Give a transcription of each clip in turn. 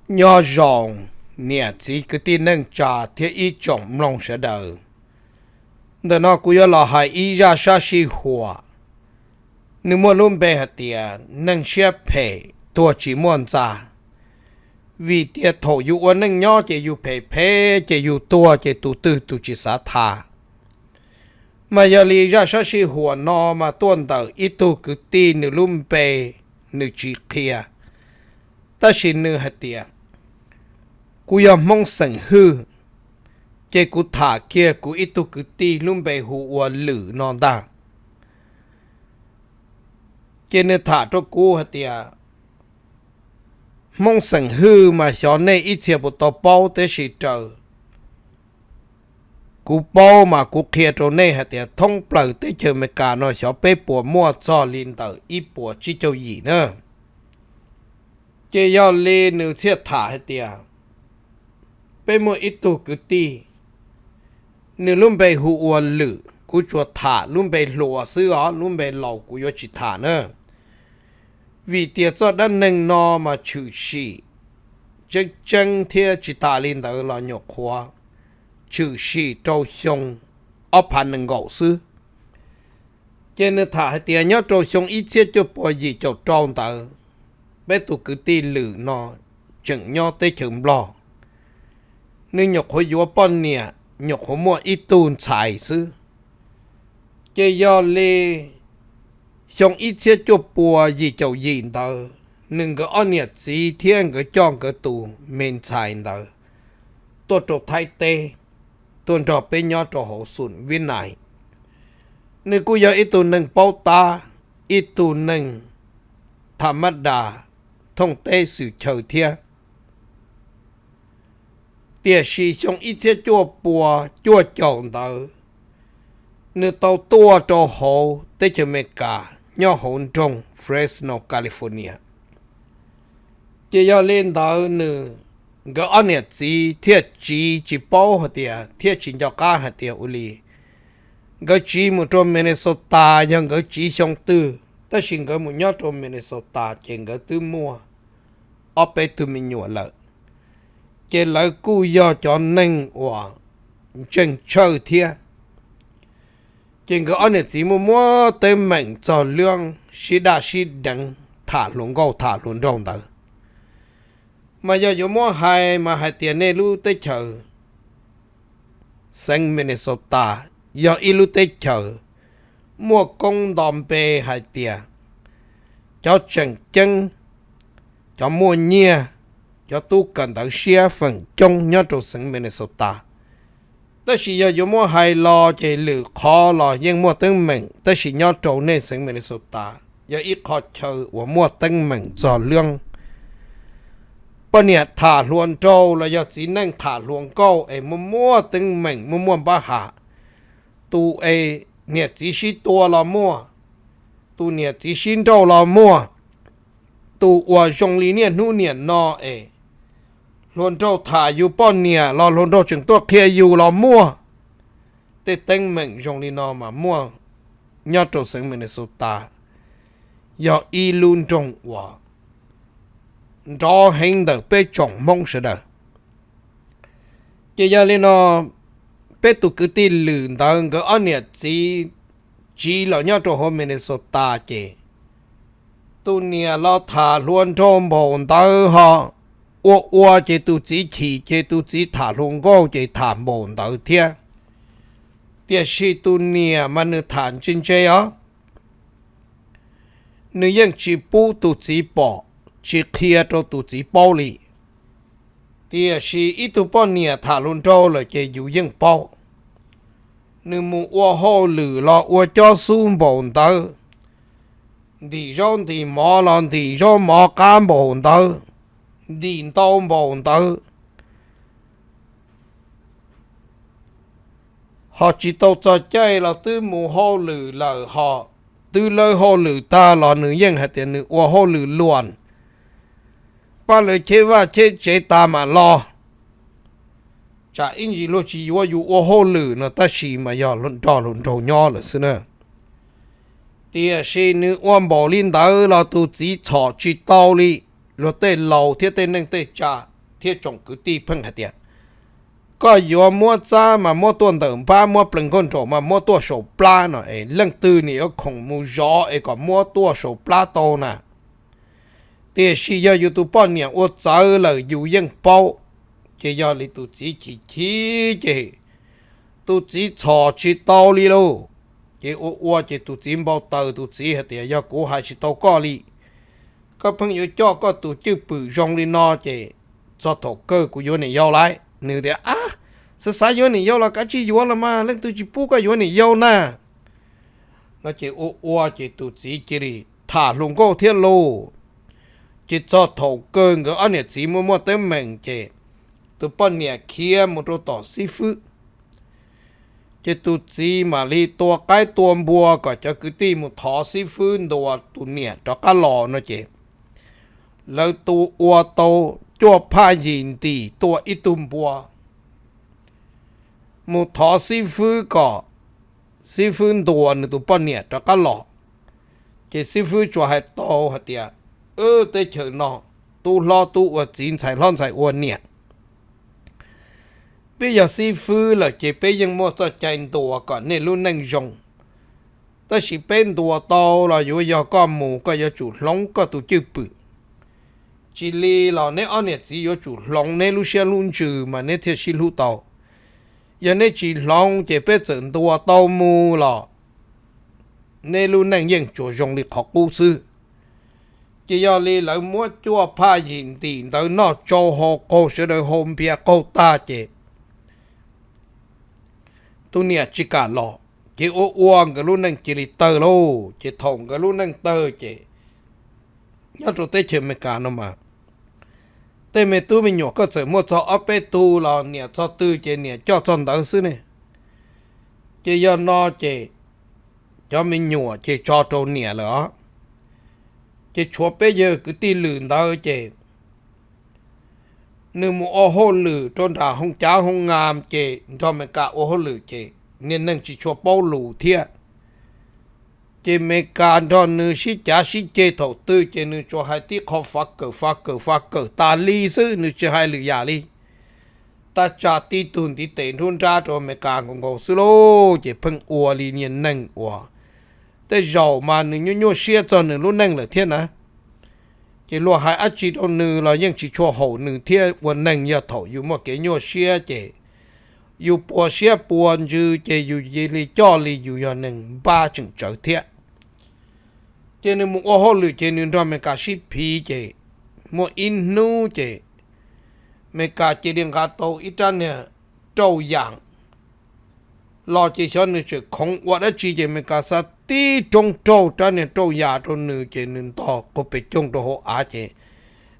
Nyob zoo niam txiv kwv tij neej tsa thiab ib tsoom mloog sawv daws. Ntawm no kuv yuav los hais ib zaj sab sij huam. Nws muaj lub npe hais tias neeg siab phem tuag tsis muaj ntxa. Vim tias thaum yus ua neej nyob ces yus phem phem ces yus tuag ces tus twg tus tsis xav tham. Mas yog li zaj sab sij huam no mas tuaj ntawm ib tug kwv tij, nws lub npe nws tsis qhia, tab sis nws hais tias, kuv yog Hmoob xeem Hwj, ces kuv tham kiag kuv ib tug kwv tij lub npe hu ua Lwm no ntag. Ces nws tham rau kuv hais tias, Hmoob xeem Hwj mas xyov nej ib txhia puas tau paub, tab sis raws kuv paub mas kuv qhia rau nej hais tias thoob plaws teb chaws Amelikas no xyov peb puas muaj txog li ntawm ib puas tsib caug yim na. Ces yog li nws thiaj tham hais tias, peb muaj ib tug kwv tij, nws lub npe hu ua Lwm, kuv tsuas tham lub npe hluas xwb os, lub npe laus kuv yuav tsis tham na. Vim tias txoj dab neeg no mas tshwm sim tseeb tseeb thiab tsis tas li ntawd los nyuam qhuav tshwm sim rau xyoo ob phav nees nkaum xwb. Ces nws tham hais tias nyob rau xyoo ib txhiab cuaj pua yim caum rau ntawd, peb tus kwv tij Lwm no tseem nyob teb chaws Nplog. Nws nyuam qhuav yuav poj niam, nyuam qhuav muaj ib tug ntxhais xwb. Ces yog li xyoo ib txhiab cuaj pua yim caum yim ntawd, nws nkawd ob niam txiv thiab nkawd coj nkawd tus me ntxhais ntawd tuaj rau Thaib teb, tuaj nrog peb nyob rau hauv xum Vib Nais. Nws kuj yog ib tug neeg paub tab, ib tug neeg tham mab das thooj teb xwm chaw thiab. Tiam sis xyoo ib txhiab cuaj pua cuaj caum ntawd, nws tau tuaj rau hauv teb chaws Amelikas nyob hauv nroog Fresno, California. Ces yog li ntawd nws, nkawd ob niam txiv thiaj tsiv tsis paub hais tias, thiaj tsis nco qab hais tias ua li nkawd tsiv mus rau Minnesota yog nkawd tsiv xyoo twg, tab sis nkawd mus nyob rau Minnesota ces nkawd twb muaj ob peb tug me nyuam lawm. Ces lawv kuj yog cov neeg uas ntseeg tshawj thiab. Ces nkawd ob niam txiv muaj muab teeb meem txog luab sib daj sib deev, tham hluas nkauj tham hluas nraug ntawd. Mas yog yuav muab hais mas hais tias nej lub teb chaws xeev Minnesota yog ib lub teb chaws muaj koob nto npe hais tias cov tseem ceeb, cov muaj nyiaj, cov tub kawm ntawv siab feem coob nyob rau xeev Minnesota. Tab sis yog yuav muab hais los ces lwm qhov los yeej muaj teeb meem, tab sis nyob rau nej xeev Minnesota yog ib qho chaw uas muaj teeb meem txog luab poj niam tham hluas nraug los yog txiv neej tham hluas nkauj es muaj muaj teeb meem, muaj muaj npab ham. Tus es niam txiv sib tua los muaj, tus niam txiv sib nrauj los muaj, tus uas zoo li niaj hnub niam no es hluas nraug tham yus poj niam los hluas nraug tseem tuaj qhia yus los muaj. Tej teeb meem zoo li no mas muaj nyob rau xeev Minnesota, yog ib lub nroog uas nrov heev ntawm peb tsoom Hmoob sawv daws. Ces yog li no, peb tus kwv tij Lwm ntawd nkawd ob niam txiv tsiv los nyob rau hauv Minnesota ces tus niam los tham hluas nraug npaum ntawd ho, ua ua ces tus txiv chim ces tus txiv tham hluas nkauj ces tham npaum ntawd thiab. Tiam sis tus niam mas nws tham ntse ntse os, nws yeej tsis pub tus txiv pom, tsis qhia rau tus txiv paub li. Tiam sis ib tug poj niam tham hluas nraug lawm ces yus yeej paub. Nws mus ua hauj lwm los ua cob xub npaum ntawd, ntim zaub ntim mov los ntim zaub mov qab npaum ntawd, ntim ntau npaum ntawd. Ho tsis tau txog caij los twb mus hauj lwm lawm, ho twb lawb hauj lwm tag los nws yeej hais tias nws ua hauj lwm luam, pab lawv cheb vaj cheb tsev tas mam los. Tsam ib ntsis luag tsis yuav yus ua hauj lwm no tab sis mas yog nrog hluas nraug nyob lawm xwb na. Tiam sis nws ua npaum li ntawd los tus txiv txhom tsis tau li. Luag tej laus thiab tej neej tej tsa thiab tsoom kwv tij pheej hais tias, koj yuav muab txab mas muab tuaj ntawm npab, muab plees nkauj nraum mas muab tuaj saum plab no es leej twg nim yuav khoom mus zov es kom muab tuaj saum plab tau na. Tiam sis yog yus tus poj niam ua txawv lawm yus yeej paub. Ces yog li tus txiv chim chim ces tus txiv txhom tsis tau li lauj. Ces ua ua ces tus txiv npau taws, tus txiv hais tias yog kuv hais tsis tau koj li, koj pheej yuav coj koj tus cwj pwm zoo li no ces txog thaum kawg kuv yuav niam yau lawm. Nws tias, ab, xav xav yuav niam yau los kav tsij yuav los mas, leej twg tsis pub koj yuav niam yau na. No ces ua ua ces tus txiv cia li tham hluas nkauj thiab lauj. Ces txog thaum kawg nkawd ob niam txiv muaj muaj teeb meem ces tus poj niam khiav mus rau tom xib fwb. Ces tus txiv mam li tua qaib tua npua kom cov kwv tij mus thov xib fwb ntuas tus niam rov qab los no ces lawv tua ua tau cuaj phaj yim ntim tua ib tug npua mus thov xib fwb kom xib fwb ntuas nws tus poj niam rov qab los. Ces xib fwb tsuas hais tau hais tias, wb teb chaws no tub hlob tub ua txiv, ntxhais hlob ntxhais ua niam. Peb yog xib fwb lawm ces peb yeej muaj txoj cai ntuas kom nej lub neej zoo. Tab sis peb ntuas tau los yuav yog koj mus koj yuav tsum hloov koj tus cwj pwm. Tsis li los neb ob niam txiv yuav tsum hloov neb lub siab lub ntsws mas neb thiaj sib hlub tau. Yog neb tsis hloov ces peb txawm ntuas tau mus los neb lub neej yeej tsuas zoo li qhov qub xwb. Ces yog li lawv muab cuaj phaj yim ntim ntawd noj tsau hau qaug, sawv daws hau npias qaug tag ces tus niam tsis kam los. Ces ua ua nkawd lub neej cia li tawg lauj. Ces thaum nkawd lub neej tawg ces nyob rau teb chaws Amelikas no mas tej me tub me nyuam koj txawm muaj txog ob peb tug los niam txog twg ces niam coj txog ntawd xwb ne. Ces yog no ces cov me nyuam ces tso rau niam lawm os. Ces tshuav peb yawg kwv tij lwm ntawd ces nws mus ua hauj lwm rau nram hoo cav hoo nas ces nrog Amelikas ua hauj lwm ces niag neeg tsis tshua paub lus thiab. Ces Amelikas nrog nws sib cav sib ceg thaum twg ces nws tsuas hais tib qho fav kawm fav kawm fav kawm tas li xwb, nws tsis hais lwm yam li. Tag tsam tib tug ntiv tes nruab nrab rau Amelikas nkaus nkaus xwb lauj. Ces pheej ua li niag neeg uas tej zaum mas nws nyuaj nyuaj siab txog nws lub neej lawm thiab na. Ces luag hais dab tsi rau nws los yeej tsis tshua haum nws thiab. Ua neeg yog thaum yus muaj kev nyuaj siab ces yus puas siab puas ntsws ces yus cia li coj li yus yog neeg npab tseem tsawv thiab. Ces nws mus ua hauj lwm ces nws nrog Amelikas sib phiv ces muaj ib hnub ces Amelikas cia li nqa tau ib rab niag rauj yam los ces xyov nws tseem khoov ua dab tsi ces Amelikas xa tib roob raug rab niag rauj yam rau nws ces nws ntog qug pes coog rau hauv av ces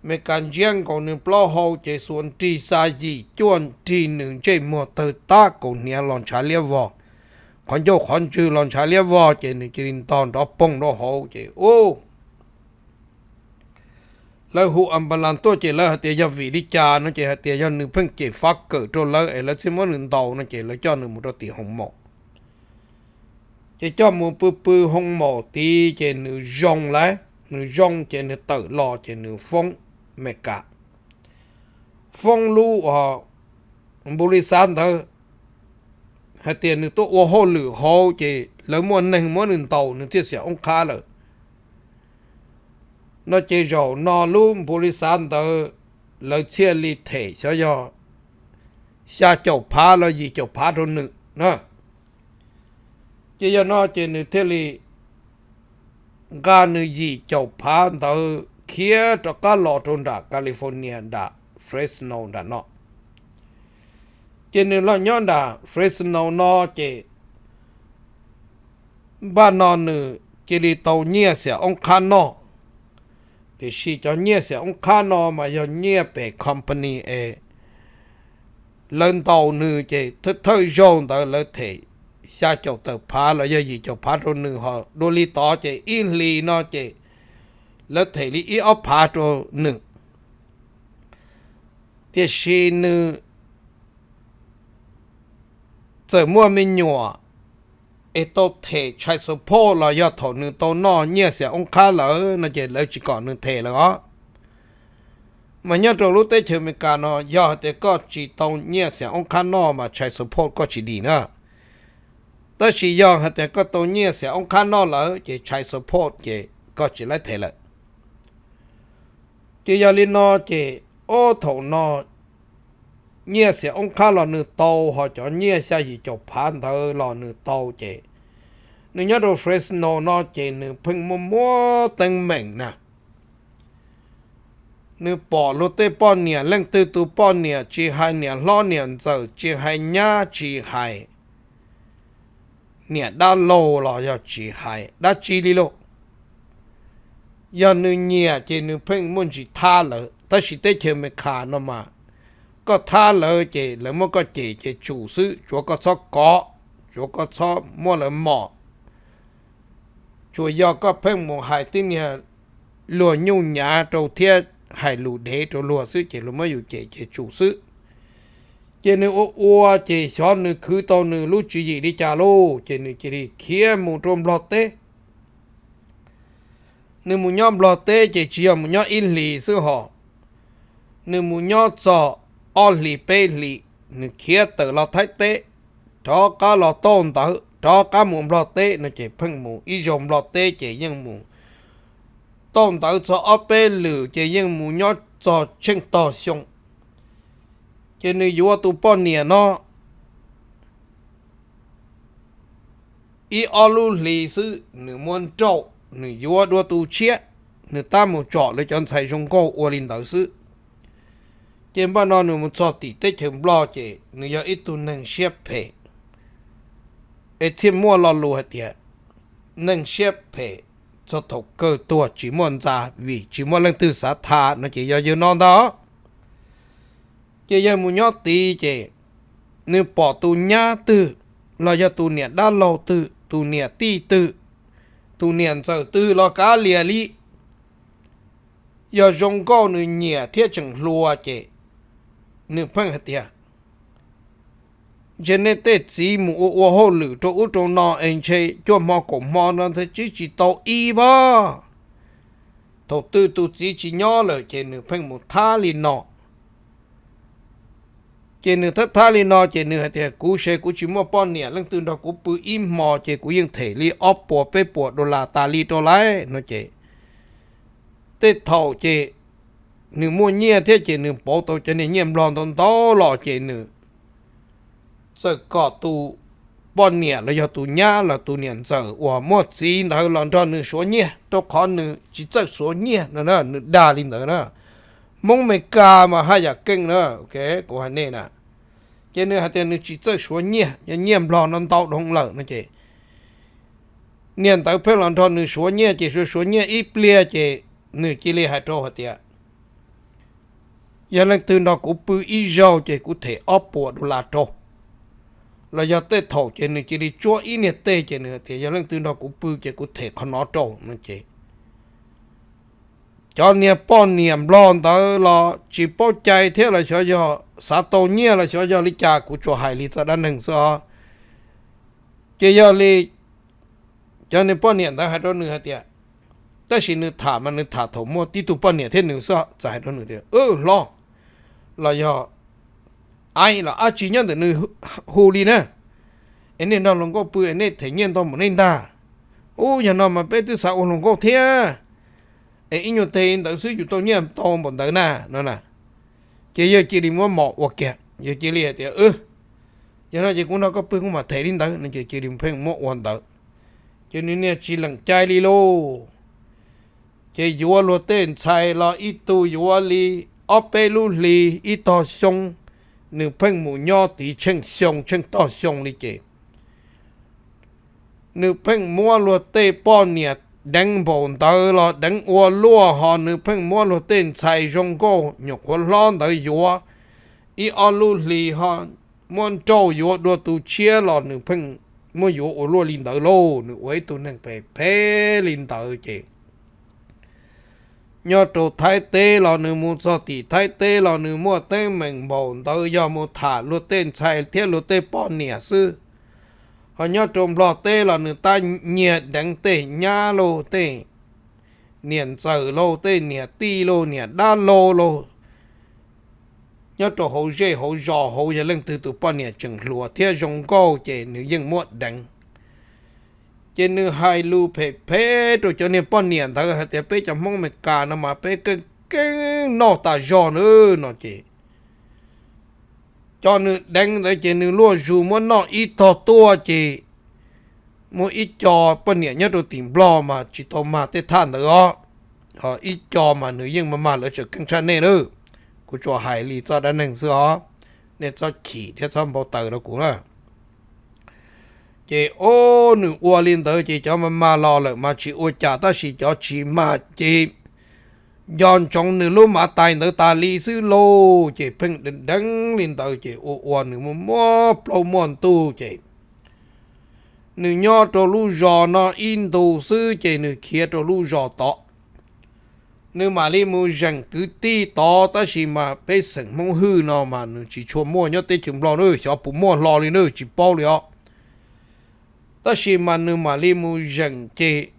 Amelikas ntsiab nkaus nws plaub hau ces xuas nrig xa yim cuaj nrig nws ntsej muag tawg tab kaus hniav los ntshav liab vog, qhov ncauj qhov ntswg los ntshav liab vog ces nws cia li ntog nrov poog rau hauv ces u lawv hu ambulance tuaj ces lawv hais tias yog vim li cas no ces hais tias yog nws pheej cem fav kawm rau lawv es lawv thiaj muab nws ntaus no ces lawv coj nws mus rau tim hoo maum. Ces coj mus pw pw hoo maum tid ces nws zoo lawm, nws zoo ces nws tawm los ces nws foob Amelikas, foob lub uas npu li xav ntawd hais tias nws tuaj ua hauj lwm hauv ces lawv muaj neeg muab nws ntaus nws thiaj xiam oob qhab lawm no ces zaum no lub npu li xav ntawd lawv thiaj li them xyov yog xya caum phav los yim caum phav rau nws na. Ces yog no ces nws thiaj li nqa nws yim caum phav ntawd khiav rov qab los rau nram California nram Fresno nram no. Ces nws los nyob nram Fresno no ces npaj no nws cia li tau nyiaj xiam oob qhab noj. Tiam sis cov nyiaj xiam oob qhab no mas yog nyiaj pem company es lawv ntaus nws ces thawj thawj zaug ntawd lawv them xya caum tawm phav los yog yim caum phav rau nws, ho dua li tod ces ib hlis no ces lawv them li ib ob phav rau nws. Tiam sis nws txawm muaj me nyuam es tau them child support los yog thaum nws tau noj nyiaj xiam oob qhab lawm no ces lawv tsis kom nws them lawm os. Mas nyob rau lub teb chaws Amelikas no yog hais tias koj tsis tau nyiaj xiam oob qhab noj mas child support koj tsis dim na. Tab sis yog hais tias koj tau nyiaj xiam oob qhab noj lawm ces child support ces koj tsis laib them lawm. Ces yog li no ces ob thaum no nyiaj xiam oob qhab los nws tau, ho cov nyiaj xya yim caum phav ntawd los nws tau ces nws nyob rau Fresno no ces nws pheej muaj muab teeb meem na. Nws pom luag tej poj niam, leej twg tus poj niam, tsis hais niam hlob niam ntxawm, tsis hais nyab, tsis hais niam dab laug los yog tsis hais dab tsi li lauj, yog nws nyiam ces nws pheej muaj ntsis thab lawv. Tab sis teb chaws Amelikas no mas koj thab lawv ces lawv muab koj cem ces tsum xwb, tsuav koj txhob kov, tsuav koj txhob muab lawv mom, tsuas yog koj pheej mus hais tej niag luag nyuj nyav rau thiab hais lus dev rau luag xwb ces luag muab yus cem ces tsum xwb. Ces nws ua ua ces xyov nws khwv tau nws lub tswv yim li cas lauj, ces nws cia li khiav mus rau Nplog teb. Nws mus nyob Nplog teb ces tsis yog mus nyob ib hlis xwb hos, nws mus nyob txog ob hlis peb hlis, nws khiav tawm los Thaib teb, rov qab los tauj ntawv, rov qab mus Nplog teb no ces pheej mus ib zaug Nplog teb ces yeej mus tauj ntawv txog ob peb lwm ces yeej mus nyob txog tsheej tog xyoo. Ces nws yuav tus poj niam no ib ob lub hlis xwb nws muab nrauj, nws yuav dua tus tshiab, nws tab mus tsom lawv cov ntxhais zoo nkauj ua li ntawd xwb. Ces npaj no nws mus txog tim teb chaws Nplog ces nws yog ib tug neeg siab phem, es thiaj muaj lo lus hais tias neeg siab phem txog thaum kawg tuag tsis muaj ntxa vim tsis muaj leej twg xav tham no ces yog yawg no ntag. Ces yawg mus nyob tid ces nws pom tus nyab twg los yog tus niam dab laug twg, tus niam tij twg, tus niam ntxawm twg los kav liam li, yog zoo nkauj nws nyiam thiab tseem hluas ces nws pheej hais tias, ntshe nej tej txiv mus ua ua hauj lwm rau ub rau no es ntshe cuaj hmo kaum hmo no ntxhais tsis tsis tau ib pab. Thaum twg tus txiv tsis nyob lawm ces nws pheej mus thab li no. Ces nws thab thab li no ces nws hais tias kuv se kuv tsis muaj poj niam, leej twg nrog kuv pw ib hmo ces kuv yeej them li ob puas peb puas dollar tas li rau lawm no ces tej thaum ces nws muaj nyiaj thiab ces nws pauv tau cov niag nyiaj Nplog ntau ntau los ces nws txawm kom tus poj niam los yog tus nyab los tus niam ntxawm uas muaj txiv ntawd los nrog nws suav nyiaj, rau qhov nws tsis txawj suav nyiaj no, nws dag li ntawd na. Hmoob Mes Kas mas haj yam keej na, kuv hais nej na. Ces nws hais tias nws tsis txawj suav nyiaj, yog nyiaj Nplog no ntau dhau lawm no ces niag ntawd pheej los nrog nws suav nyiaj ces suav suav nyiaj ib pliag ces nws cia li hais rau hais tias, yog leej twg nrog kuv pw ib zaug ces kuv them ob puas dollar rau, los yog tej thaum ces nws cia li tsuab ib niag teg ces nws hais tias yog leej twg nrog kuv pw ces kuv them qhov no rau no ces cov niag poj niam Nplog ntawd los tsis paub cai thiab los xyov yog xav tau nyiaj los xyov yog li cas, kuv tsuas hais li txoj dab neeg xwb os. Ces yog li cov niag poj niam ntawd hais rau nws hais tias, tab sis nws tham mas nws tham thaum muaj tib tug poj niam thiab nws xwb, txawm hais rau nws tias, hlob, los yog aib los dab tsi nyob ntawm nws hu li na, es nej nrog hluas nkauj pw es nej them nyiaj ntau npaum nej ntag. Ub, yog no mas peb twb xav ua hluas nkauj thiab, es ib nyuag teg ntawd xwb yus tau nyiaj ntau npaum ntawd na no na. Ces yawg cia li muab mos ua kiag, yawg cia li hais tias, yog no ces kuv nrog koj pw kuv mam them li ntawd no ces cia li pheej muab ua ntawd. Ces nws niag tsis lees cai li lauj. Ces yuav luag tej ntxhais los ib tug yuav li ob peb lub hlis ib tog xyoo, nws pheej mus nyob tid tsheej xyoo tsheej tog xyoo li ces nws pheej muab luag tej poj niam deev npaum ntawd los deev ua luaj, ho nws pheej muab luag tej ntxhais zoo nkauj nyuam qhuav hlob ntawd yuav ib ob lub hlis ho muab nrauj yuav dua tus tshiab los nws pheej muab yuav ua luaj li ntawd lauj. Nws ua ib tug neeg phem phem li ntawd ces nyob rau Thaib teb los nws mus txog tim Thaib teb los nws muaj teeb meem npaum ntawd, yog mus tham luag tej ntxhais thiab luag tej poj niam xwb. Ho nyob rau Nplog teb los nws tab nyiag deev tej nyab lauj, tej niam ntxawm lauj, tej niam tij lauj, niam dab laug lauj, nyob rau hauv zej hauv zos hauv yog leej twg tus poj niam tseem hluas thiab zoo nkauj ces nws yeej muab deev. Ces nws hais lus phem phem rau cov niag poj niam ntawd hais tias peb cov Hmoob Amelikas no mas peb keej keej noj tas zog na no ces cov nws deev ntawd ces nws luaj zus muab noj ib tog tuaj ces muaj ib co poj niam nyob rau tim Nplog mas tsis tau mag tej thaj ntawd os. Ib co mas nws yeej mag mag lawv tseem keej tshaj nej na. Kuv tsuas hais li txoj dab neeg xwb os, nej txhob chim thiab txhob npau taws rau kuv na. Ces o, nws ua li ntawd ces cov mag mag los lawm mas tsis ua cas, tab sis cov tsis mag ces nco ntsoov nws lub mav tais ntawd tas li xwb lauj. Ces pheej deev deev li ntawd ces ua ua nws muaj muaj plaub muaj ntug ces nws nyob rau lub zos no ib ntus xwb ces nws khiav rau lub zos tod. Nws mam li mus zeem kwv tij tod, tab sis mas peb xeem Hmoob Hwj no mas nws tsis tshua muaj nyob teb chaws Nplog na, xyov puas muaj hlo li na tsis paub li os. Tab sis mas nws mam li mus zeem ces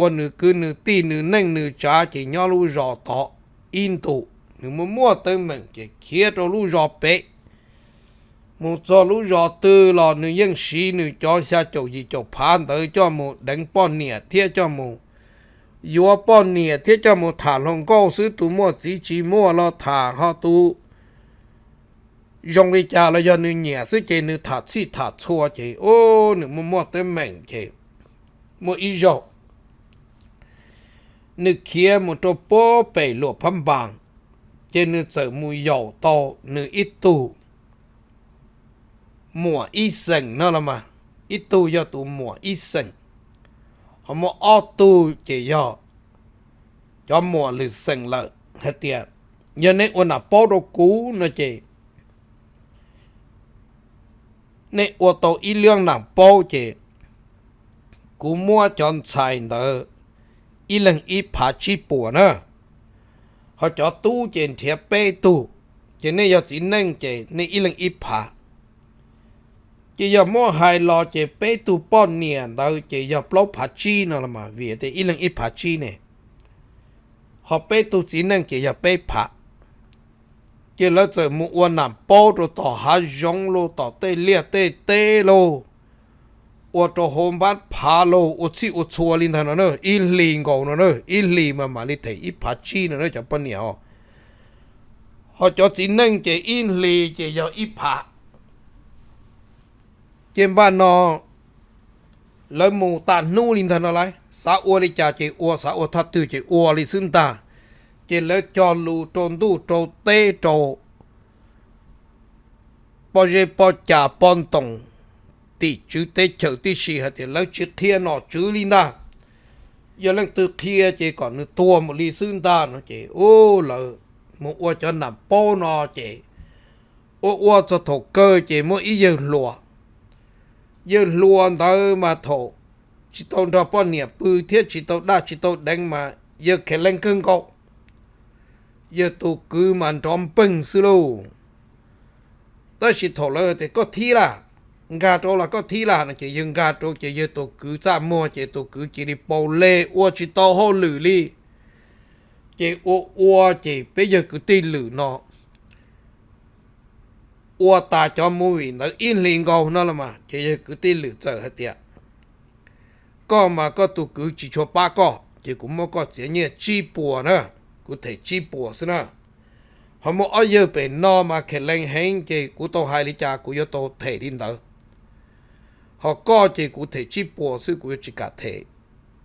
ua nws kwv nws tij nws neej nws tsav ces nyob lub zos tod ib ntus, nws muaj muaj teeb meem ces khiav rau lub zos pem. Mus txog lub zos twg los nws yeej siv nws cov xya caum yim caum phav ntawd coj mus deev poj niam thiab coj mus yuav poj niam thiab coj mus tham hluas nkauj xwb, tus muaj txiv tsis muaj los tham, ho tus zoo li cas los yog nws nyiam xwb ces nws tham txhij tham txhua ces o, nws muaj muaj teeb meem ces muaj ib zaug nws khiav mus rau puag pem Luam Phab Npas, ces nws txawm mus yaum tau nws ib tug muam ib xeem no los mas, ib tug yog tus muam ib xeem, ho muaj ob tug ces yog cov muam lwm xeem lawm hais tias, yog nej ua nam paub rau kuv no ces nej ua tau ib lub nam paub ces kuv muab cov ntxhais ntawd ib leeg ib phav tsib puas na. Ho cov tub ces nrhiav peb tug, ces nej yog txiv neej ces nej ib leeg ib phav. Ces yog muab hais los ces peb tug poj niam ntawd ces yog plaub phav tsib no los mas, vim tias ib leeg ib phav tsib ne. Ho peb tug txiv neej ces yog peb phav. Ces lawv txawm mus ua nam paub rau tom hav zoov los tom tej liaj tej teb los, ua rau hauv npab phav los ua txhij ua txhua li ntawd no na, ib hlis nkaus no na, ib hlis mas mam li them ib phav tsib no na cov poj niam os. Ho cov txiv neej ces ib hlis ces yog ib phav. Ces npaj no lawv mus tag hnub li ntawd no lawm, xav ua li cas ces ua, xav ua thaj twg ces ua li xwb ntag. Ces lawv cog lus rau ntuj rau teb rau pob zeb pob cas pob ntoos tim tswv teb chaws tib si hais tias lawv tsis qhia nom tswv li ntag. Yog leej twg qhia ces kom nws tuag mus li xwb ntag no ces u, lawv mus ua cov nam paub no ces ua ua txog thaum kawg ces muaj ib yawg hluas. Yawg hluas ntawd mas thaum tsis tau nrog poj niam pw thiab tsis tau daj tsis tau deev mas yawg kheev leej kawg nkaus. Yawg tus kwv mas nrov npeeg xwb lauj. Tab sis thaum lawv tias koj thib laj, nkag rau los koj thib laj no ces yawg nkag rau ces yawg tus kwv txaj muag ces tus kwv cia li pau lej ua tsis tau hauj lwm li. Ces ua ua ces peb yawg kwv tij lwm no ua tas cov movie ntawd ib hlis nkaus no los mas ces yawg kwv tij lwm txawm hais tias, koj mas koj tus kwv tsis tshua pab koj ces kuv muab koj txiav nyiaj tsib puas na, kuv them tsib puas xwb na. Ho muaj ob yawg pem no mas kheev leej heev ces kuv tau hais li cas kuv yuav tau them li ntawd. Ho koj ces kuv them tsib puas xwb, kuv yuav tsis kam them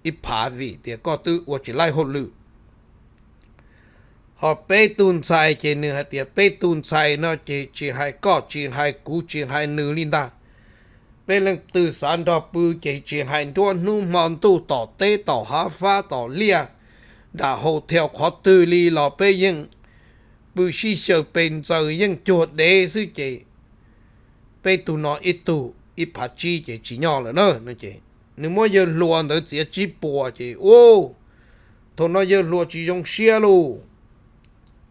ib phav vim tias koj twb ua tsis laib hauj lwm. Ho peb tug ntxhais ces nws hais tias peb tug ntxhais no ces tsis hais koj tsis hais kuv tsis hais nws li ntag. Peb leej twg xav nrog pw ces tsis hais nruab hnub hmo ntuj tom teb tom hav fab tom liaj, nram hau thiau qhov twg li los peb yeej pw sib xyaw pes ntxaws yeej cuag dev xwb ces peb tug no ib tug ib phav tsib ces tsis nyob lawm na no ces nws muab yawg hluas ntawd txiav tsib puas ces u, thaum no yawg hluas tsis zoo siab lauj.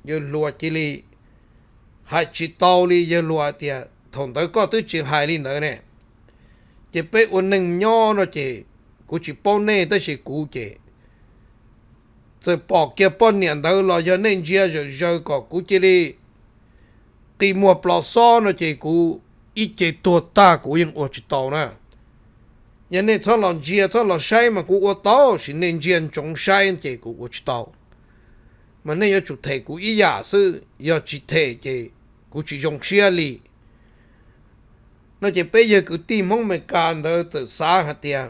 Yawg hluas cia li hais tsis tau li, yawg hluas tias thaum ntawd koj twb tsis hais li ntawd ne. Ces peb ua neej nyob no ces kuv tsis paub nej tab sis kuv ces txawm pom kiag poj niam ntawd los yog nej ntsia zawm zaws kom kuv cia li qi muag plos xob no ces kuv ib ce tuag tag kuv yeej ua tsis tau na. Yog nej txhob los ntsia txhob los saib mas kuv ua tau, sis nej ntsia ntsoov saib ces kuv ua tsis tau. Mas nej yuav tsum them kuv ib yam xwb, yog tsis them ces kuv tsis zoo siab li. No ces peb yawg kwv tij Hmoob Amelikas ntawd txawm xav hais tias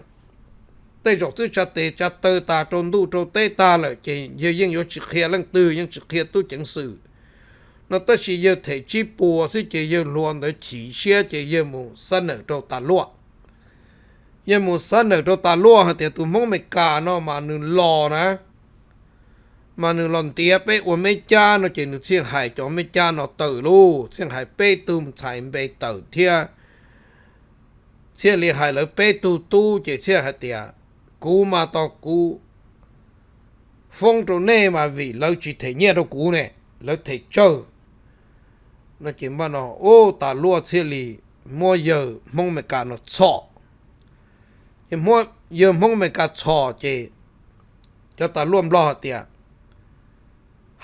tej zaum twb tsa tes tsa taw tas rau ntuj rau teb tag lawm ces yawg yeej yuav tsis qhia leej twg, yeej tsis qhia tub ceev xwm no, tab sis yawg them tsib puas xwb ces yawg hluas ntawd chim siab ces yawg mus xab nawm rau tas luaj. Yawg mus xab nawm rau tas luaj hais tias tus Hmoob Amelikas no mas nws los na, mas nws los ntiav peb ua Meb Cab no ces nws thiaj hais cov Meb Cab no tawm lauj, thiaj hais peb tug ntxhais npe tawm thiab thiaj li hais lawv peb tug tub ces thiaj hais tias kuv mas tau kuv foob rau nej mas vim lawv tsis them nyiaj rau kuv ne, lawv them tsawg no ces npaj no ub tas luaj thiaj li muab yawg Hmoob Amelikas no txhom. Ces yawg Hmoob Amelikas txhom ces cov tas luaj Nplog hais tias,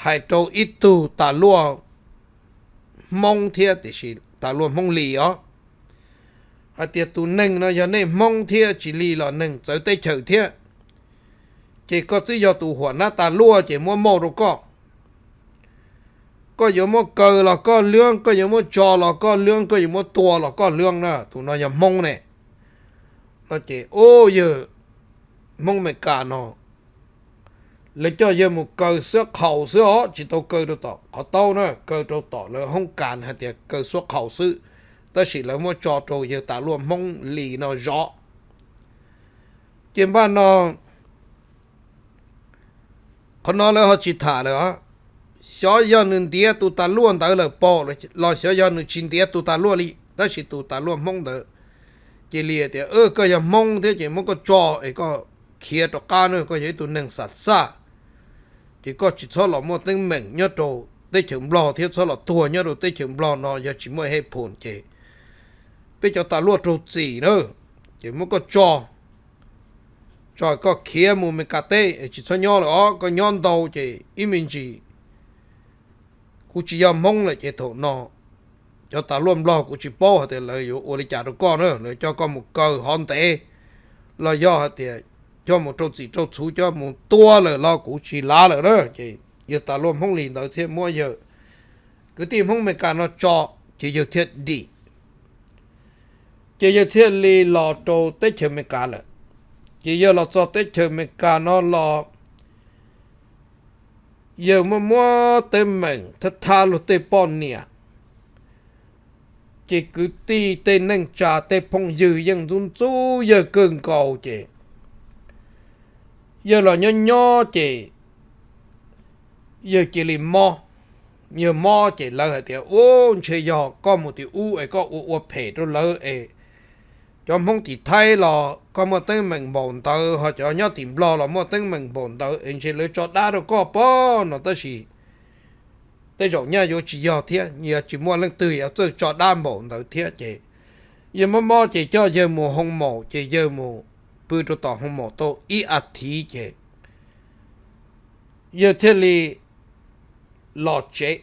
hais rau ib tug tas luaj Hmoob thiab tiam sis tas luaj Hmoob Lis os, hais tias tus neeg no yog nej Hmoob thiab tsis li los neeg txawv teb chaws thiab, ces koj twb yog tus huam nab tas luaj ces muab mauj rau koj. Koj yuav muab kaw los koj lwb, koj yuav muab tso los koj lwb, koj yuav muab tua los koj lwb na, tus no yog Hmoob ne. No ces ub yawg Hmoob Amelikas no lawv coj yawg mus kaw xuab qhaus xwb os, tsis tau kaw rau tom qhov taub na, kaw rau tom lawv hoob kas hais tias kaw xuab qhaus xwb, tab sis lawv muab tso rau yawg tas luaj Hmoob Lis no zov. Ces npaj no qhov no lawv ho tsis tham lawm, xyov yog nws ntiav tus tas luaj ntawd lawm pom los xyov yog nws tsis ntiav tus tas luaj li, tab sis tus tas luaj Hmoob ntawd cia li tias koj yog Hmoob thiab ces muab koj tso es koj khiav rov qab na, koj yog ib tug neeg xam xaj, ces koj tsis txhob los muaj teeb meem nyob rau teb chaws Nplog thiab txhob los tuag nyob rau teb chaws Nplog no, yog tsis muaj hej phum ces peb cov tas luaj raug txim na, ces muab koj tso, tso koj khiav mus Meskas teb es tsis txhob nyob lawm os, koj nyob ntau ces ib me ntsis kuv tsis yog Hmoob lawm ces thaum no cov tas luaj Nplog kuv tsis paub hais tias lawv yuav ua li cas rau koj na, lawv coj koj mus kaw hov ntev los yog hais tias coj mus rau txim rau txhuv coj mus tua lawm los kuv tsis lav lawm na. Ces yawg tas luaj Hmoob Lis ntawd thiaj muab yawg kwv tij Hmoob Meskas no tso, ces yawg thiaj dim. Ces yawg thiaj li los rau teb chaws Amelikas lawm. Ces yawg los txog teb chaws Amelikas no los yawg muaj muab teeb meem thab thab luag tej poj niam, ces kwv tij tej neej tsa tej phooj ywg yeej ntxub ntxub yawg kawg nkaus ces yawg los nyob nyob ces yawg cia li mob. Yawg mob ces lawv hais tias ub ntshe yog koj mus tim ub es koj ua ua phem rau lawv es cov Hmoob tim Thaib los koj muaj teeb meem npaum ntawd ho cov nyob tim Nplog los muaj teeb meem npaum ntawd es ntshe lawv tso dab rau koj pob no, tab sis tej zaum nyaj yuav tsis yog thiab, yog tsis muaj leej twg yuav txawj tso dab npaum ntawd thiab ces yawg mob mob ces coj yawg mus hoo maum ces yawg mus pw rau tom hoo maum tau ib a thiv ces yawg thiaj li los tsev.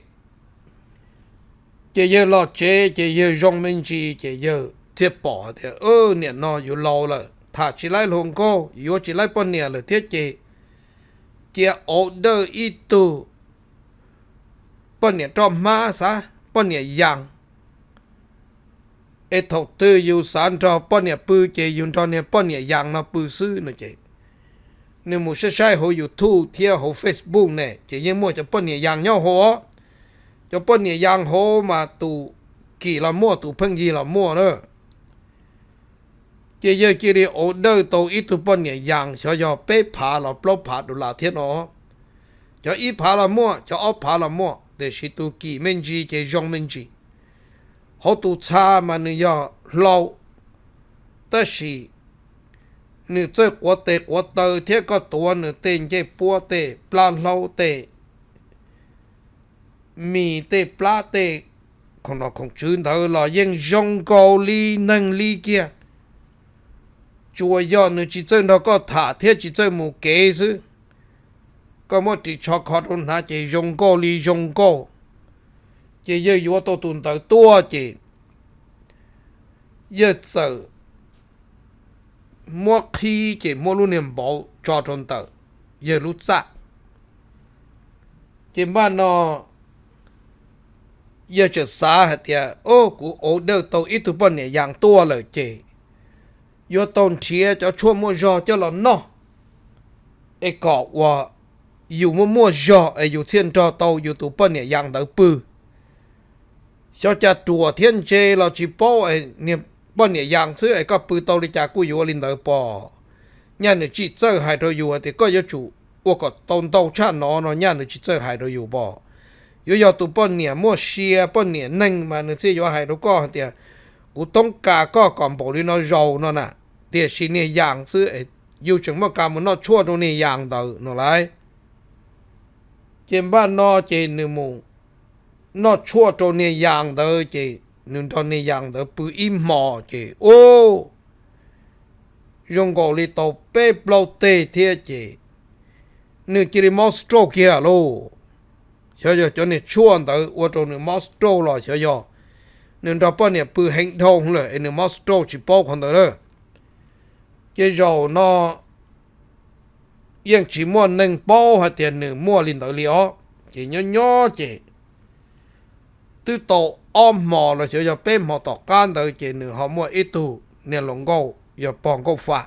Ces yawg los tsev ces yawg zoo me ntsis ces yawg thiaj pom tias niam no yuav laus lawm, tham tsis laib hluas nkauj, yuav tsis laib poj niam lawm thiab ces cia auv dawj ib tug poj niam roj hmab xav poj niam yas, es thaum twg yus xav nrog poj niam pw ces yus nrog niag poj niam yas no pw xwb no ces nws mus saib saib hauv YouTube thiab hauv Facebook ne ces yeej muaj cov poj niam yas nyob hauv. Cov poj niam yas hauv mas tus kim los muaj tus pheej yig los muaj na. Ces yawg cia li auv dawj tau ib tug poj niam yas xyov yog peb phav los plaub phav dollar thiab no. Cov ib phav los muaj, cov ob phav los muaj, tiam sis tus kim me ntsis ces zoo me ntsis. Hauv tus txha mas nws yog hlau, tab sis nws txawj quav tes quav taw thiab koj tuav nws tej ncej puab tej plab hlaub tej mis tej plab tej khoom nom khoom tswv ntawd los yeej zoo nkaus li neeg li kiag. Tsuas yog nws tsis txawj nrog koj tham thiab tsis txawj mus kev xwb. Koj muab ris tsho kho rau hnav ces zoo nkauj li zoo nkauj. Ces yawg yuav tau tus ntawd tuaj ces yawg txawm muab qhib ces muab lub niag npauv tso rau ntawm yawg lub txaj. Ces npaj no yawg txawm xav hais tias, o, kuv order tau ib tug poj niam yas tuaj lawm ces yuav tau nrhiav cov tshuaj muaj zog coj los noj, es kom uas yus muaj muaj zog es yus thiaj nrog tau yus tus poj niam yas ntawd pw. Xyov cas ruam thiab ntse los tsis paub, niag poj niam yas xwb es koj pw tau li cas kuj yuav li ntawd pom. Nyaj nws tsis txawj hais rau yus hais tias koj yuav tsum ua kom tau ntau tshaj no no, nyaj nws tsis txawj hais rau yus pom. Yuav yog tus poj niam muaj sia, poj niam neeg mas nws thiaj yuav hais rau koj hais tias, kuv toob kas koj kom npaum li no zaus no na. Tiam sis niag yas xwb, yus tseem muaj kas mus noj tshuaj rau niag yas ntawd no lauj. Ces npaj no ces nws mus noj tshuaj rau niag yas ntawd ces nws nrog niag yas ntawd pw ib hmos ces, u, zoo nkaus li tau peb plaub teg thiab ces nws cia li mob stroke kiag lauj. Xyov yog cov niag tshuaj ntawd ua rau nws mob stroke los xyov yog nws nrog poj niam pw heev dhau lawm es nws mob stroke tsis paub qhov ntawd na. Ces zaum no yeej tsis muaj neeg paub hais tias nws muaj li ntawd li os. Ces nyob nyob ces twb tau ob hmos los xyov yog peb hmos tom qab ntawd ces nws ho muaj ib tug niag hluas nkauj yog pog nkauj fa.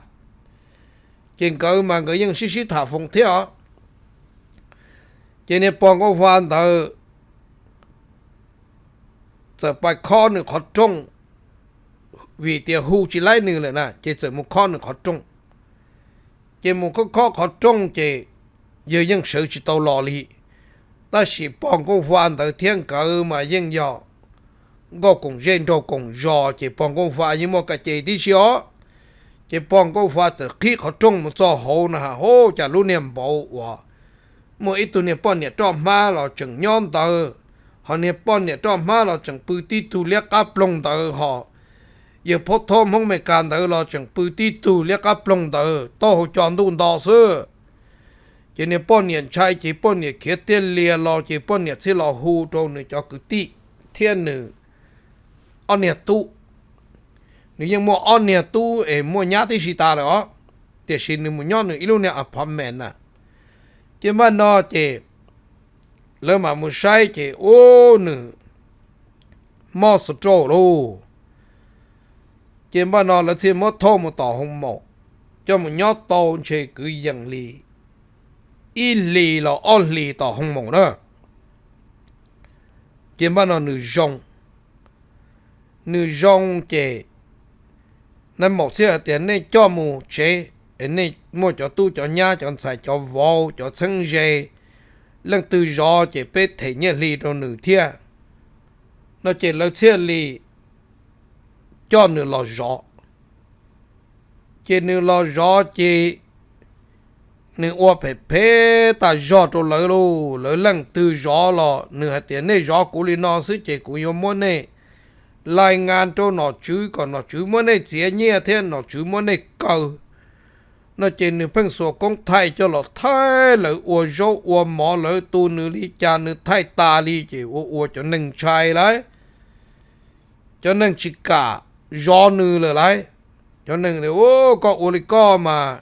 Ces nkawd mas nkawd yeej sib sib tham foos thiab os. Ces niag pog nkauj fa ntawd txawm pais khob nws qhov rooj, vim tias hu tsis laib nws lawm na, ces txawm mus khob nws qhov rooj. Ces mus khob khob qhov rooj ces yawg yeej sawv tsis tau los li. Tab sis pog nkauj fa ntawd thiab nkawd mas yeej yog nkauj koom zej nraug koom zos, ces pog nkauj fa yeej muaj ka ce tib si os. Ces pog nkauj fa txawm qhib qhov rooj mus txog hauv no, ha, hu cas lub niag npaum uas muaj ib tug niag poj niam roj hmab los tseem nyob ntawd, ho niag poj niam roj hmab los tseem pw tib tug liab qab ploog ntawd, ho yawg phob thob Hmoob Amelikas ntawd los tseem pw tib tug liab qab ploog ntawd, taub hau co ntuj nto xwb. Ces niag poj niam ntshai ces poj niam khiav tiag lias los ces poj niam thiaj los hu rau nws cov kwv tij thiab nws ob niag tub. Nws yeej muaj ob niag tub es muaj nyab tib si tas lawm os, tiam sis nws mus nyob nws ib lub niag apartment na. Ces npaj no ces lawv mam mus saib ces ub, nws mob stroke lauj. Ces npaj no lawv thiaj muab thauj mus tom hoo maum, coj mus nyob tau ntshe kwv yees li ib hlis los ob hlis tom hoo maum na. Ces npaj no nws zoo, nws zoo ces nais maum thiaj hais tias nej coj mus tsev, nej muaj cov tub cov nyab cov ntxhais cov vauv cov txheeb ze, leej twg zov ces peb them nyiaj hli rau nws thiab no. Ces lawv thiaj li coj nws los zov. Ces nws los zov ces nws ua phem phem tas zog rau lawv lauj. Lawv leej twg zov los nws hais tias nej zov kuv li no xwb ces kuv yuav muab nej lais ngas rau nom tswv kom nom tswv muab nej txiav nyiaj thiab nom tswv muab nej kaw no. Ces nws pheej xuas koob thaij coj los thaij lawv ua zaub ua mov, lawv tu nws li cas nws thaij tas li ces ua ua cov neeg ntshai lauj. Cov neeg tsis kam zov nws lawm lauj. Cov neeg tias, u, koj ua li koj mas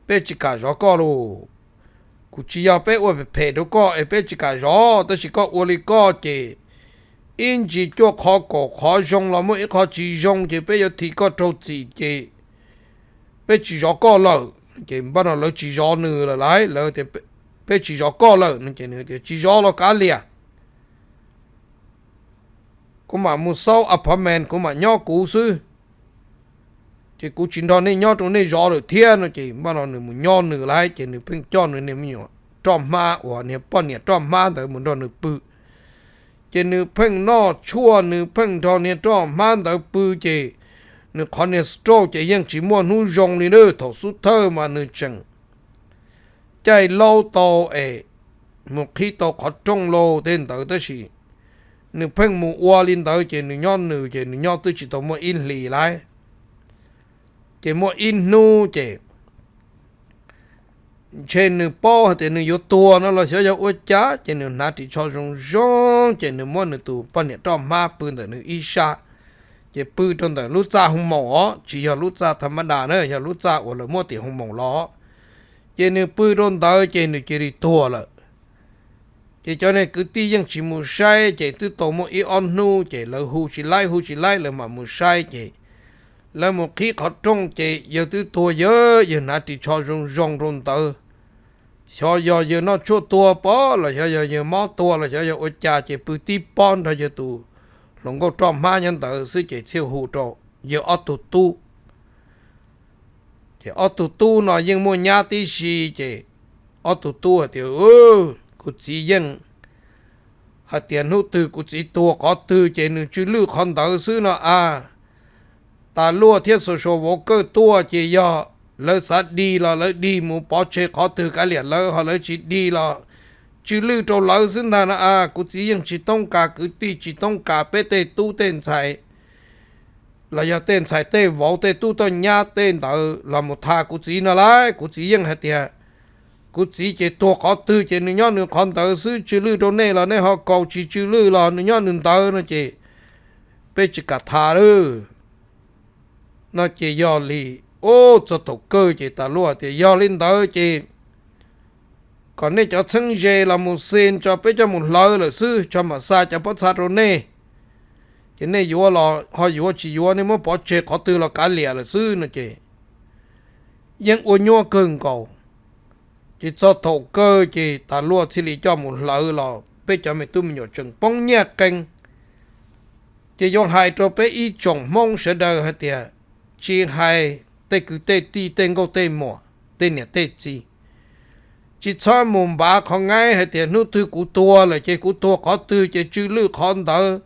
peb tsis kam zov koj lauj. Kuv tsis yog peb ua phem phem rau koj es peb tsis kam zov, tab sis koj ua li koj ces ib ntsis cuaj qhov kaum qhov zoo los muaj ib qhov tsis zoo ces peb yuav thim koj rau txim ces peb tsis zov koj lawm. Ces npaj no lawv tsis zov nws lawm lauj, lawv tias peb tsis zov koj lawm no ces nws tias tsis zov los kav liam, kuv mam mus xauj apartment kuv mam nyob kuv xwb, ces kuv tsis nrog nej nyob rau nej zov lawm thiab no. Ces npaj no nws mus nyob nws lauj, ces nws pheej coj nws niag me nyuam roj hmab uas niag poj niam roj hmab ntawd mus nrog nws pw. Ces nws pheej noj tshuaj, nws pheej nrog niag roj hmab ntawd pw, ces nws qhov niag stroke ces yeej tsis muaj hnub zoo li na. Thaum xub thawj mas nws tseem caij laub tau es mus qhib tau qhov rooj lauj tej ntawd, tab sis nws pheej mus ua li ntawd ces nws nyob nws ces nws nyob twb tsis tau muaj ib hlis lauj. Ces muaj ib hnub ces ntshe nws paub hais tias nws yuav tuag no los xyov yog ua cas ces nws hnav ris tsho zoo zoo ces nws muab nws tus poj niam roj hmab pw ntawm nws ib sab, ces pw rau ntawm lub txaj hoo maum os, tsis yog lub txaj tham ma das na, yog lub txaj uas lawv muab tim hoo maum los. Ces nws pw rau ntawd ces nws cia li tuag lawm. Ces cov niag kwv tij yeej tsis mus saib, ces twb tau muaj ib ob hnub ces lawv hu tsis laib hu tsis laib lawv mam mus saib ces lawv mus qhib qhov rooj ces yawg twb tuag, yawg, yawg hnav ris tsho zoo zoo rau ntawd. Xyov yog yawg noj tshuaj tuag pob los xyov yog yawg mob tuag los xyov yog ua cas ces pw tib pob nrog yawg tus hluas nkauj roj hmab nyob ntawd xwb ces thiaj hu rau yawg ob tug tub. Ces ob tug tub no yeej muaj nyab tib si, ces ob tug tub hais tias, Kuv txiv yeej hais tias hnub twg kuv txiv tuag qhov twg ces nws tsw lwj qhov ntawd xwb no a. Tas luaj thiab social worker tuaj ces yog lawv xav dig los lawv dig mus pov tseg qhov twg kav liam lawv, ho lawv tsis dig los tsw lwj rau lawv xwb ntag no a. Kuv txiv yeej tsis toob kas kwv tij, tsis toob kas peb tej tub tej ntxhais los yog tej ntxhais tej vauv tej tub tej nyab tej ntawd los mus tham kuv txiv no lauj. Kuv txiv yeej hais tias kuv txiv ces tuag qhov twg ces nws nyob nws qhov ntawd xwb, tsw lwj rau nej los nej ho kaus, tsis tsw lwj los nws nyob nws ntawd no ces peb tsis kam tham lawm no ces yog li, ub, txog thaum kawg ces tas luaj tias yog li ntawd ces kom nej cov txheeb ze los mus xi tso peb coj mus hlawv lawm xwb, tso mam xa cov pob txha rau nej. Ces nej yuav los ho yuav, tsis yuav nej muab pov tseg qhov twg los kav liam lawm xwb no ces yeej ua nyuaj kawg nkaus. Ces txog thaum kawg ces tas luaj thiaj li coj mus hlawv los peb cov me tub me nyuam tseem poob nyiaj qees. Ces yuav hais rau peb ib tsoom Hmoob sawv daws hais tias, tsis hais tej kwv tej tij tej nkauj tej muam tej niam tej txiv, tsis txhob mus npav qhov ngaib hais tias hnub twg kuv tuag lawm ces kuv tuag qhov twg ces tsw lwj qhov ntawd.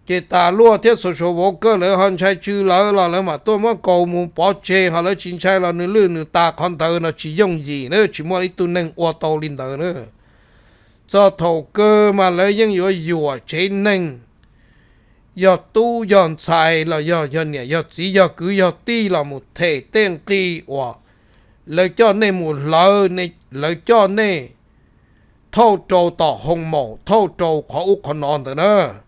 Ces tas luaj thiab social worker lawv ho ntshai tsw lawv los lawv mam tuaj muab kaus mus pov tseg, ho lawv tsis ntshai los nws lwj nws tas qhov ntawd no tsis yooj yim na, tsis muaj ib tug neeg ua tau li ntawd na. Txog thaum kawg mas lawv yeej yuav yuam tsev neeg, yog tub yog ntxhais los yog, yog niam yog txiv yog kwv yog tij los mus them tej nqi uas lawv coj nej mus hlawv, lawv coj nej thauj rau tom hoo maum, thauj rau qhov ub qhov no ntawd na.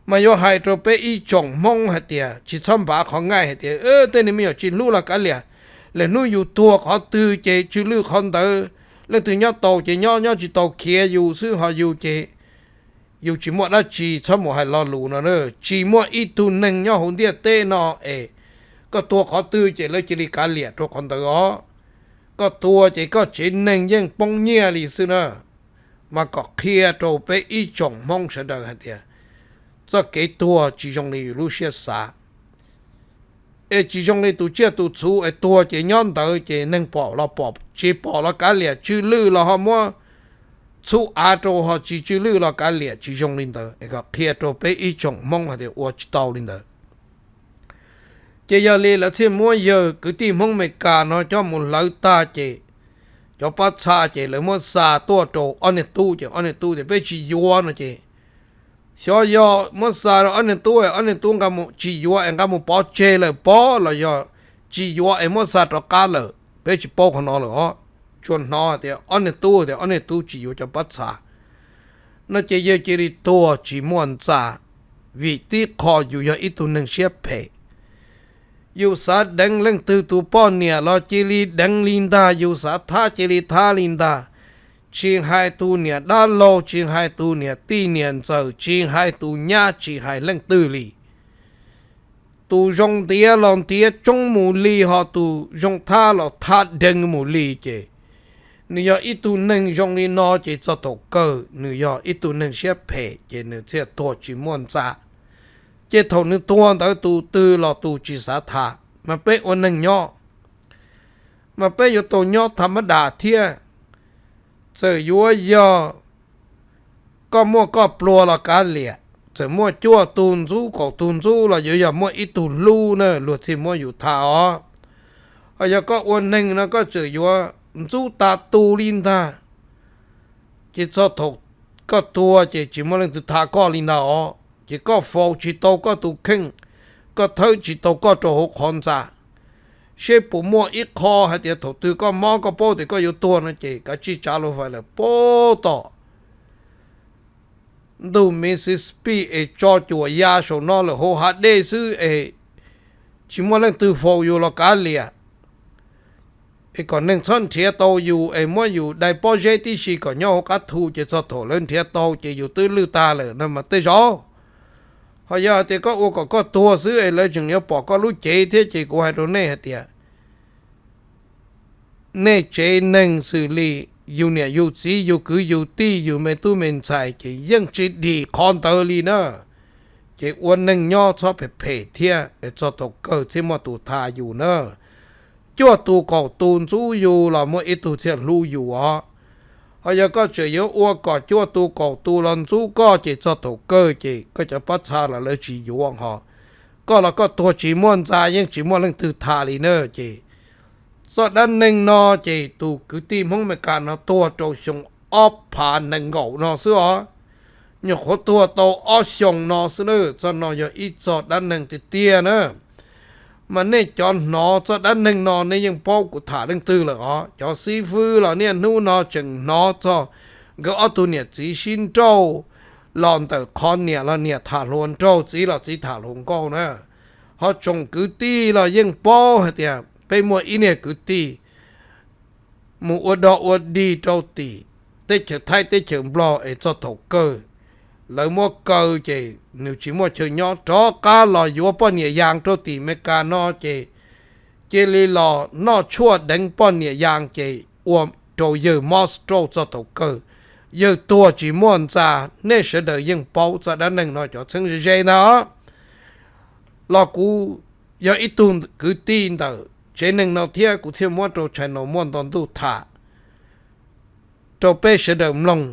Mas yuav hais rau peb ib tsoom Hmoob hais tias tsis txhob npav qhov ngaij hais tias tej niag me nyuam tsis hlub los kav liam, lwm hnub yus tuag qhov twg ces tsw lwj qhov ntawd, leej twg nyob tau ces nyob, nyob tsis tau khiav yus xwb, ho yus ces yus tsis muaj dab tsi, txhob mus hais lo lus no na. Tsis muaj ib tug neeg nyob hauv ntiaj teb no es koj tuag qhov twg ces lawv cia li kav liam rau qhov ntawd os. Koj tuag ces koj tsev neeg yeej poob nyiaj li xwb na. Mas kom qhia rau peb ib tsoom Hmoob sawv daws hais tias txoj kev tuag tsis zoo li yus lub siab xav, es tsis zoo li tus tsiaj tus txhu es tuag ces nyob ntawd ces neeg pom los pom, tsis pom los kav liam, tsw lwj los ho muab txhub av rau, ho tsis tsw lwj los kav liam, tsis zoo li ntawd. Es kom qhia rau peb ib tsoom Hmoob hais tias ua tsis tau li ntawd. Ces yog li lawv thiaj muab yawg kwv tij Hmoob Amelikas no coj mus hlawv tag ces cov pob txha ces lawv muab xa tuaj rau ob niag tub, ces ob niag tub tias peb tsis yuav no ces xyov yog muab xa rau ob niag tub, ob niag tub nqa mus, tsis yuav es nqa mus pov tseg lawm pob los yog tsis yuav es muab xa rov qab lawm, peb tsis paub qhov no lawm os. Tsuas hnov tias ob niag tub tias ob niag tub tsis yuav cov pob txha no ces yawg cia li tuag tsis muaj ntxa, vim tib qho yus yog ib tug neeg siab phem. Yus xav deev leej twg tus poj niam los cia li deev li ntag, yus xav thab cia li thab li ntag. Tsis hais tus niam dab laug, tsis hais tus niam tij niam ntxawm, tsis hais tus nyab, tsis hais leej twg li. Tus zoo ntiav los ntiav tsoob mus li, ho tus zoo thab los thab deev mus li ces nws yog ib tug neeg zoo li no ces txog thaum kawg nws yog ib tug neeg siab phem ces nws thiaj tuag tsis muaj ntxa. Ces thaum nws tuag ntawd tus twg los tus tsis xav tham, mas peb ua neeg nyob mas peb yuav tau nyob tham mab das thiab. Txawm yuav yog koj muaj koj pluag los kav liam, txawm muaj cuaj tug ntxub kaum tug ntxub los yuav yog muaj ib tug hlub na luag thiaj muab yus tham os. Ho yog koj ua neeg no koj txawm yuav ntxub tas tus li ntag, ces txog thaum koj tuag ces tsis muaj leej twg tham koj li ntag os. Ces koj faus tsis tau koj tus kheej, koj thawb tsis tau koj rau hauv qhov ntxa. seb puas muaj ib qho hais tias thaum twg koj mob koj paub tias koj yuav tuag no ces kav tsij tsav lus fais lawm puag tom ntug Mississippi es tso cuam ya saum no lawm hauv hav dej xwb es tsis muaj leej twg faus yus los kav liam, es kom neeg txhob nrhiav tau yus es muab yus dai pob zeb tib si kom nyob hauv qab thu ces txog thaum lawv nrhiav tau ces yus twb lwj tag lawm no mas tej zaum. Ho yog hais tias koj ua kom koj tuag xwb es lawv tseem yuav pom koj lub cev thiab ces kuv hais rau nej hais tias nej tsev neeg xws li yus niam yus txiv yus kwv yus tij yus me tub me ntxhais ces yeej tsis dim qhov ntawd li na. Ces ua neeg nyob txhob phem phem thiab es txog thaum kawg thiaj muaj tus tha yus na. Cuaj tus kaum tus ntxub yus los muaj ib tug thiaj hlub yus os. Ho yog koj tseem yuav ua kom cuaj tus kaum tus los ntxub koj ces txog thaum kawg ces koj cov pob txha los lawv tsis yuav ho koj los koj tuag tsis muaj ntxa yeej tsis muaj leej twg tha li na. Ces txoj dab neeg no ces tus kwv tij Hmoob Amelikas no tuag rau xyoo ob phav nees nkaum no xwb os. Nyuam qhuav tuag tau ob xyoos no xwb na. Txoj no yog ib txoj dab neeg tiag tiag na. Mas nej cov hnov txoj dab neeg no nej yeej paub kuv tham leej twg lawm os. Cov xib fwb los niaj hnub no tseem hnov txog nkawd ob tug niam txiv sib nrauj los ntawm qhov niam los niam tham hluas nraug, txiv los txiv tham hluas nkauj na. Ho tsoom kwv tij los yeej paub hais tias peb muaj ib niag kwv tij mus ua dog ua dig rau tim teb chaws Thaib teb chaws Nplog es txog thaum kawg lawv muab kaw ces nws tsis muaj chaw nyob rov qab los yuav poj niam yas rau tim Amelikas no ces cia li los noj tshuaj deev poj niam yas ces ua rau yawg mob stroke txog thaum kawg, yawg tuag tsis muaj ntxa. Nej sawv daws yeej paub txoj dab neeg no cov txheeb ze ze ntag. Los kuv yog ib tug kwv tij ntawm tsev neeg no thiab kuv thiaj muab rau channel Muaj Nto Ntuj tham rau peb sawv daws mloog,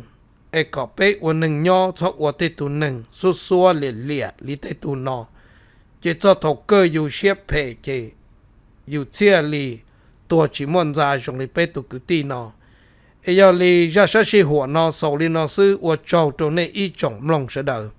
es kom peb ua neeg nyob txhob ua tej tug neeg xuab xuab liam liam li tej tug no, ces txog thaum kawg yus siab phem ces yus thiaj li tuag tsis muaj ntxa zoo li peb tus kwv tij no. Es yog li zaj sab sij huam no xaus li no xwb, ua tsaug rau nej ib tsoom mloog sawv daws.